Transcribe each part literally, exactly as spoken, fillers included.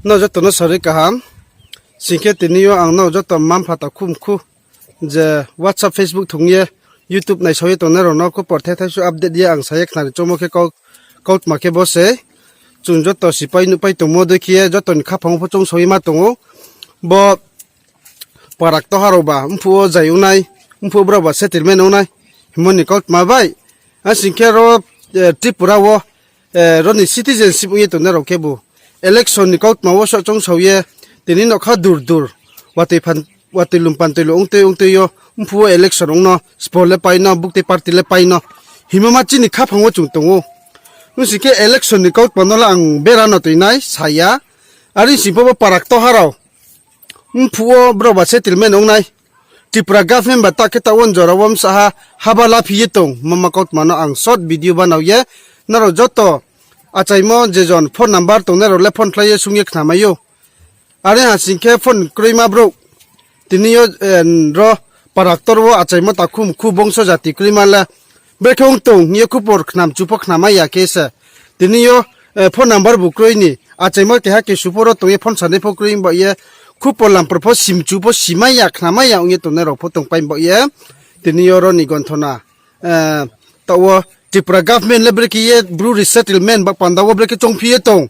Nrao joto no sari kaham. Sing khe tini yo ang nrao joto mma-mpha takhu mkhu je WhatsApp, Facebook thung ye YouTube naisao ye tongnai rao no khupor the thaisu update ye ang sa ye khnari choungmo khe kau-, kautma khe bo se. Chung joto sipai nuhpai tongmo dei khe ye joto ni khaphang wo pho choungsao ye ma tong ou. Bo para ktoha rao ba mphuh wo zai ong nai, mphuh wo brao ba settlement ong nai hingmo ni kautma bai. Asing khe ro, eh, Tripura wo, eh, ro ni citizenship ong ye tongnai rao khebu election ni kautma wo soh choungsao ye tini nokha dur dur, watoi phan-, watoi lum pantoi lum ongtui ongtui yo mphuh wo election ong no, spol le pai no, buktei party le pai no hingmo ma chini khaphang wo chung tong ou. Ong sing khe election ni kautma no le ang bera no toi nai sa ya. Are sing pho bo para ktoha rao mphuh wo brao ba settlement ong nai, Tripura government ba ta khe taoh wo jora wo bsa ha haba laphi ye tong, mama kautma no ang short video banao ye, nrao joto achaimo je jon phone number tongnai rao le phone khlai ye sung ye khnamai ou. Are ha sing khe phone kroima brouh, tini yo, eh, ro para ktor wo achaimo takhu mkhu bongso jati kroima le, brekhe ong tong hing ye khupor khnamchu pho khnamai ya khe se. Tini yo, eh, phone number bu kroi ni, achaimo keha kesu pho ro tong ye phone sanai pho kroi ba ye, khupor lampor pho simchu pho simai ya khnamai ya ong ye tongnai rao pho tongpai ba ye. Tini yo ro ni gonthona, eh, taoh wo Tripura government le brekhe ye Bru resettlement ba panda wo brekhe choungphi ye tong.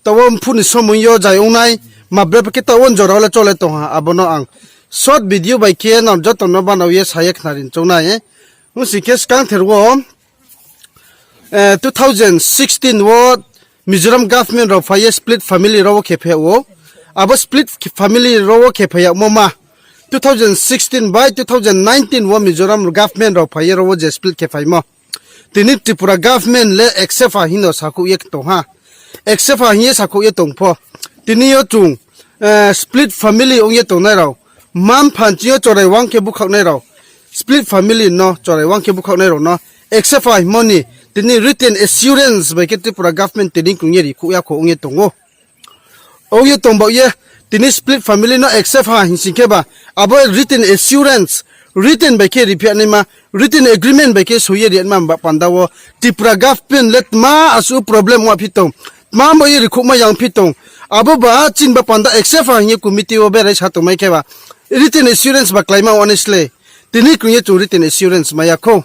Taoh wo mphuh ni somoing yo zai ong nai, ma bre brekhe taoh wo jora wo le chole tong ha, abo no ang short video bai khe nrao joto no banao ye sa ye khnari choung nai. Ong sing khe skangther wo, eh, two thousand sixteen wo Mizoram government rao phai ye split family rao wo khe phai yag ou. Abo split family rao wo khe phai yagmo ma, two thousand sixteen bai two thousand nineteen wo Mizoram government rao phai ye rao wo je split khe phaimo, tini Tripura government le accept ha hing no sakhouh ye tong ha. Accept ha hing ye sakhouh ye tong pho, tini yo chung, eh, split family ong ye tongnai rao, mma-mpha nching yo chorai wang khe búkhaohnai rao, split family no chorai wang khe búkhaohnai rao no accept ha hingmo ni tini written assurance bai khe Tripura government tini krung ye rikhouh ya kho ong ye tong ou. Ong ye tong baoh ye, tini split family no accept ha hing sing khe ba, abo written assurance, written bai khe riphi naima, written agreement bai khe soi ye ri naima ba panda wo, Tripura government le tma asuh problem ong phi tong, tma bo ye rikhouhma ya ong phi tong, abo ba chini ba panda accept ha hing ye committee wo berai sa tongmai khe ba, written assurance ba kláima ong nai sle, tini krung ye chung written assurance mai ya kho.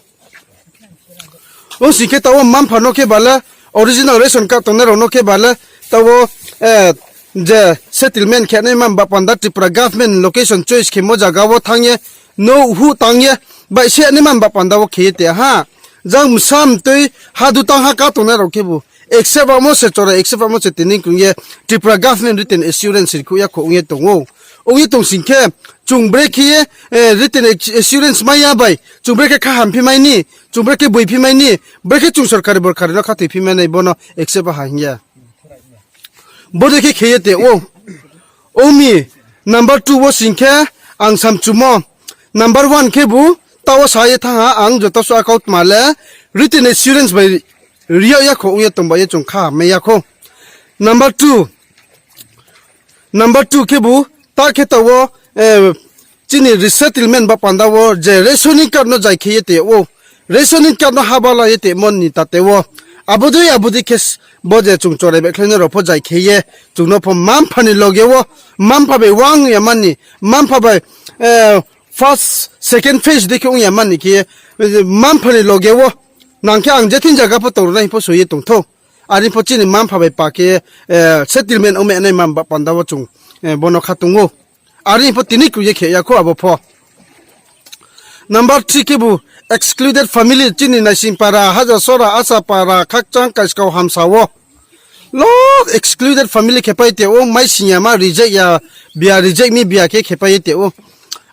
Ong sing khe taoh wo mma-mpha no khe ba le, original ration card tongnai rao no khe ba le, taoh wo, eh, je settlement khe naima ba panda Tripura government location choice khemo zaga wo thanng ye, nouh huh tang ye, baihse naima ba panda wo khe ye te ha. Jang bsa mtui hadu tang ha ka tongnai rao khebu accept amo se chorai accept amo se tini krung ye Tripura government written assurance rikhouh ya kho ong ye tong ou. Ong ye tong sing khe, chung brekhe ye, eh, written assurance mai ya bai, chung brekhe kha hamphi mai ni, chung brekhe boiphi mai ni, brekhe chung sorkari borkari no khathoiphi mai nai, bo no accept ha hing ye. Bodei khe khe ye te ou. Ong mi, number two wo sing khe, ang samchumo. Number one khebu, taoh wo sa ye thanng ha, ang joto suh a kautma le, written assurance bai ri yag ya kho ong ye tong ba ye chung kha mai ya kho. Number two, number two khebu, ta khe taoh wo, eh, chini resettlement ba panda wo je rationing card no zai khe ye te yag ou. Rationing card no haba la ye temo ni ta te wo. Abo dei, abo dei khe s-, bo je chung chorai baihkhlainai rao pho zai khe ye, chung no pho mma-mpha ni loge wo, mma-mpha bai wang ya mani, mma-mpha bai, eh, first, second phase dei khe ong ya mani khe, eh, mma-mpha ni loge wo, nang khe ang je thing zaga pho tong ri nai hing pho soi ye tong thou. Are pho chini mma-mpha bai pa khe, eh, settlement ong mai nai ma ba panda wo chung, eh, bo no kha tong ou. Are pho tini krung ye khe ya kho abo pho. Number three khebu excluded family, chini Naisingpara, Hajasora, Asapara, Khakchang, Kaiskau, Hamsa wo lo excluded family khe pai te ou, maising ya ma reject ya, bia reject mi bia khe khe pai ye te ou.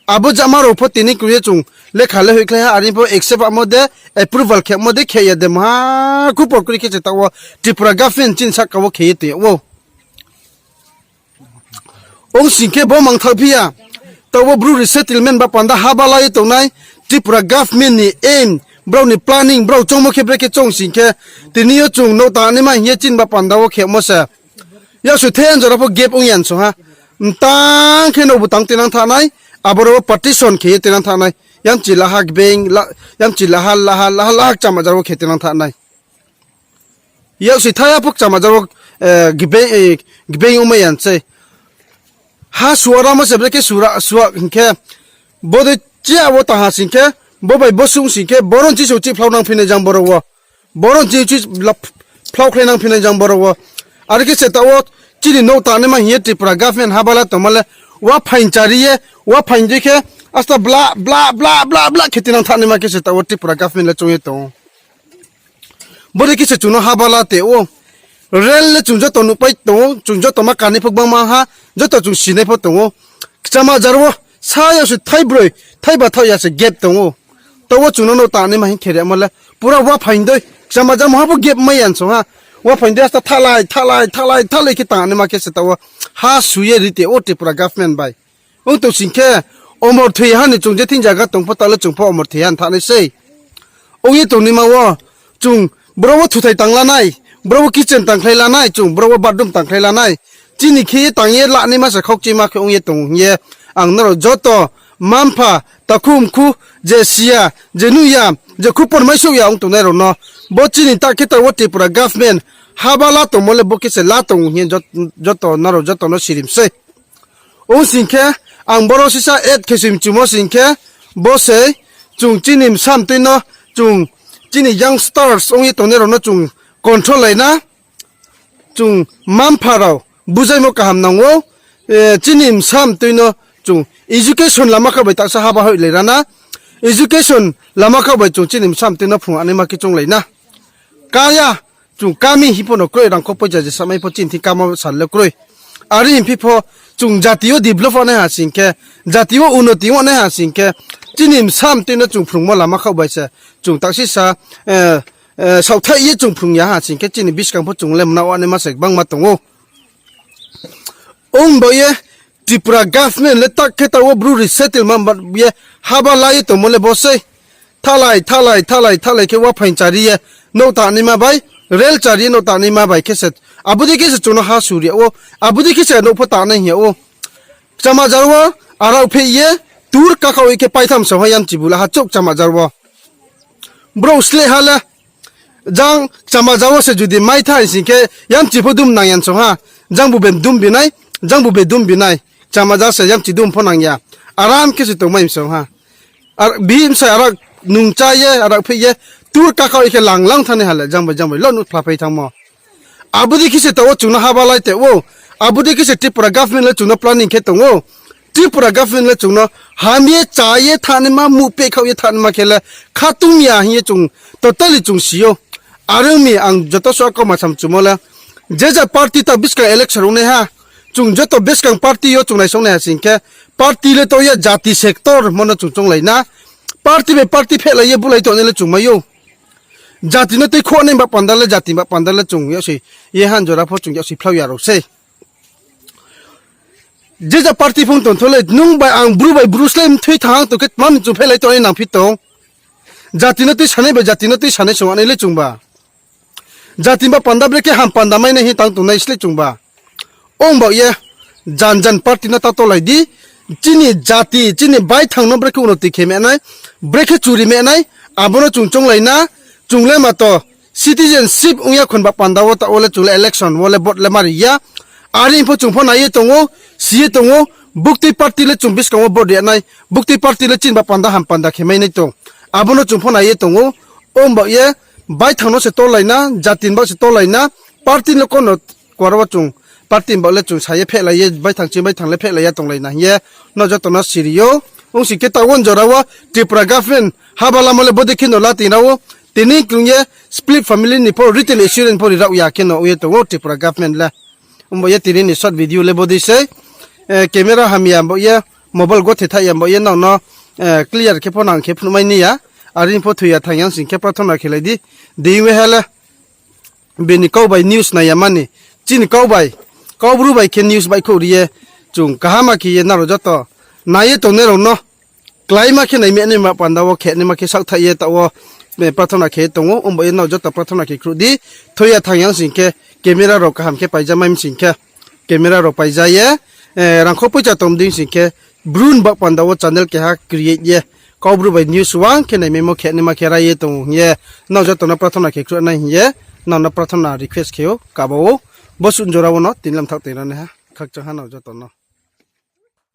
Abo jama rao pho tini krung ye chung lekha le hoihkhlai ha, are pho accept amo de, approval khemo de, khe ya de, maha khupor kri khe se taoh wo Tripura government chini sahka wo khe ye te ou. Ong sing khe bo mangthaoh phi ya. Taoh wo Bru resettlement ba panda haba la ye tongnai Tripura government ni aim, brao ni planning, brao choungmo khe brekhe choung sing khe, tini yo chung nouh tang naima hing ye chini ba panda wo khemo se. Yaksuthe jora pho gap ong ya song ha. Mtang khe nouh bu tang tinang thanng nai, aboro wo partition khe ye tinang thanng nai. Yamchi laha gbeng, la-, yamchi laha, laha, laha, laha kchama jora wo khe tinang thanng nai. Yaksi thaiha pho kchamajar wo, eh, gbeing, eh, gbeing ongmai ya sei. Ha sua ramo se brekhe sua, sua hing khe, bodei chia wo tang ha sing khe, bo bai bo sung sing khe, boro ni chih se uchih phlao nang phi nai jang boro wo. Boro ni chih uchih la-, phlao khlai nang phi nai jang boro wo. Are khe se taoh wo chini nouh tangnaima hing ye Tripura government habala tongmo le, wa phaing chari ye, wa phaing dei khe, asta bla, bla, bla, bla, bla khe tinang thanaima khe se taoh wo Tripura government le choung ye tong ou. Bodei khe se chung no habala te ou. Rail le chung joto nuhpai tong ou, chung joto ma kanai pho gbangma ha, joto chung sinai pho tong ou. Kchamajar wo, sa ya se thaibroi, thaiba thaoh ya se gap tong ou. Taoh wo chung no nouh tangnaima hing khe rimo le, pura wa phaing dei, kchamajar mungha pho gap mai ya song ha. Wa phaing dei asta thalai, thalai, thalai, thalai khe tangnaima khe se taoh wo ha su ye ri te ou Tripura government bai. Ong tong sing khe, omor thoi ha ni chung je thing zaga tong pho taoh le chung pho omor thoi ha ni thanai sei. Ong ye tongnaima wo, chung boro wo thuthai tang la nai, boro wo kitchen tangkhlai la nai, chung boro wo bathroom tangkhlai la nai. Chini khe ye tang ye lanaima se khaukchima khe ong ye tong hing ye, ang nrao joto, mma-mpha, takhu mkhu, je si ya, je nuh ya, je khupor maisouh ya ong tongnai rao no, bo chini ta khe taoh wo Tripura government habala tongmo le bo khe se la tong hing ye jot-, joto nrao joto no sirim sei. Ong sing khe, ang boro sisa add khe se mchumo sing khe, bo sei, chung chini bsa mtui no, chung chini youngsters ong ye tongnai rao no chung control lai na, chung mma-mpha rao bujaimo kaham nang ou, eh, chini bsa mtui no chung education lama kha bai taksa haba hoihlai ra na, education lama kha bai chung chini bsa mtui no phrung anaima khe chounglai na. Kaya, chung kami hing pho no kroi, rangkho poicha je samai pho chini thing kamo sal le kroi. Are hing phi pho chung jati wo develop ong nai ha sing khe, jati wo unnoti ong nai ha sing khe, chini bsa mtui no chung phrungmo lama kha bai se, chung taksisa, eh, eh, saohthaih ye chung phrung ya ha sing khe, chini buskang pho chung le mna anaima se gbangma tong ou. Ong bo ye Tripura government le tak khe taoh wo Bru resettle ma ba ye haba la ye tongmo le bo sei. Thalai, thalai, thalai, thalai khe wa phaing chari ye nouh tangnaima bai, rail chari ye nouh tangnaima bai khe se, abo dei khe se chung no ha suri yag ou, abo dei khe se nouh pho tangnai hing yag ou. Kchamajar wo, arao pheh ye, tur kakhaoh ye khe paitham song ha yamchi bu la ha chouh kchamajar wo. Brouh sleh ha le, jang kchamajar wo se judi mai thai sing khe, yamchi pho dum nang ya song ha, jang bu be dum bi nai, jang bu be dum bi nai, kchamajar se yamchi dum pho nang ya, aram khe se tongmai song ha. Ar bi bsai arak nung chá ye, arak pheh ye, tur kakhaoh ye khe lang lang thanngnai ha le, jang bai jang bai lo nuh phla phai thanngmo. Abo dei khe se taoh wo chung no haba lai te ou, abo dei khe se Tripura government le chung no planning khe tong ou. Tripura government le chung no ham ye, chá ye, thanngnaima, muh pehkhaoh ye thanngnaima khe le khatung ya hing ye chung totally chung si ou. Are ong mi ang joto suh kauma samchumo le, je ja party ta buskang election ongnaiha, chung joto buskang party yo chung naisongnaiha sing khe, party le tong ya jati sector mo no chung chounglai na. Party bai party phehlai ye bulai tongnai le chung mai ou. Jati no tui khonai ba panda le, jati ba panda le chung yaksi ye han jora pho chung yaksi phlao ya rao sei. Je ja party phung tongtho le, nung bai ang Bru bai Bru slái mthui thanng tong khe tma mi chung phehlai tongnai nangphi tong. Jati no tui sanai bai jati no tui sanai song anai le chungba. Jati ba panda brekhe ham panda mai nai hing tang tongnai slái chungba. Ong baoh ye, jan jan party no ta tolai di, chini jati, chini baithang no brekhe unnoti khe ma nai, brekhe churi ma nai, abo no chung chounglai na, chung le mato citizenship ong ya khon ba panda wo taoh wo le chung le election wo le vote le mari ya. Are pho chung pho nai ye tong ou, si ye tong ou, buktui party le chung buskang wo vote ri nai, buktui party le chini ba panda ham panda khe mai nai tong. Abo no chung pho nai ye tong ou, ong baoh ye, baithang no se tolai na, jati ni baoh se tolai na, party no kono kuara wo chung, party ni baoh le chung sa ye phehlai ye, baithang chini baithang le phehlai ya tonglai na hing ye, no joto no siri ou. Ong sing khe taoh wo jora wo Tripura government haba lamo le bodei khe no la ting ra ou, tini klung ye split family ni pho written assurance pho ri rao ya khe no ong ye tong ou Tripura government le. Ong baoh ye tini ni short video le bodei sei, eh, camera hamya baoh ye, mobile gothe thaih ya baoh ye nrao no, eh, clear khe pho nang khe phnuhmai ni ya, are pho thoi ya thanng yang sing khe prathona khelai di, dei we ha le. Bini kau bai news nai ya mani, chini kau bai, Kaubru bai khe news baihkhouh ri ye, chung kaham khe ye nrao joto nai ye tongnai rao no kláima khe nai ma nai ma panda wo khe naima khe saohthaih ye taoh wo, eh, prathona khe tong ou, ong baoh ye nrao joto prathona khe khruh di, thoi ya thanng yang sing khe, camera rao kaham khe paija mai sing khe, camera rao paija ye, eh, rangkho poicha tong dei sing khe, Bru ni baoh panda wo channel keha create ye, Kaubru bai news wang khe naimaimo khe naima khe rai ye tong ou hing ye, nrao joto no prathona khe khruh nai hing ye, Nang no prathana request khe ou, kaba ou. Bo suh jora wo no tini lam thaoh tei ra nai ha. Khakchang ha nang joto no.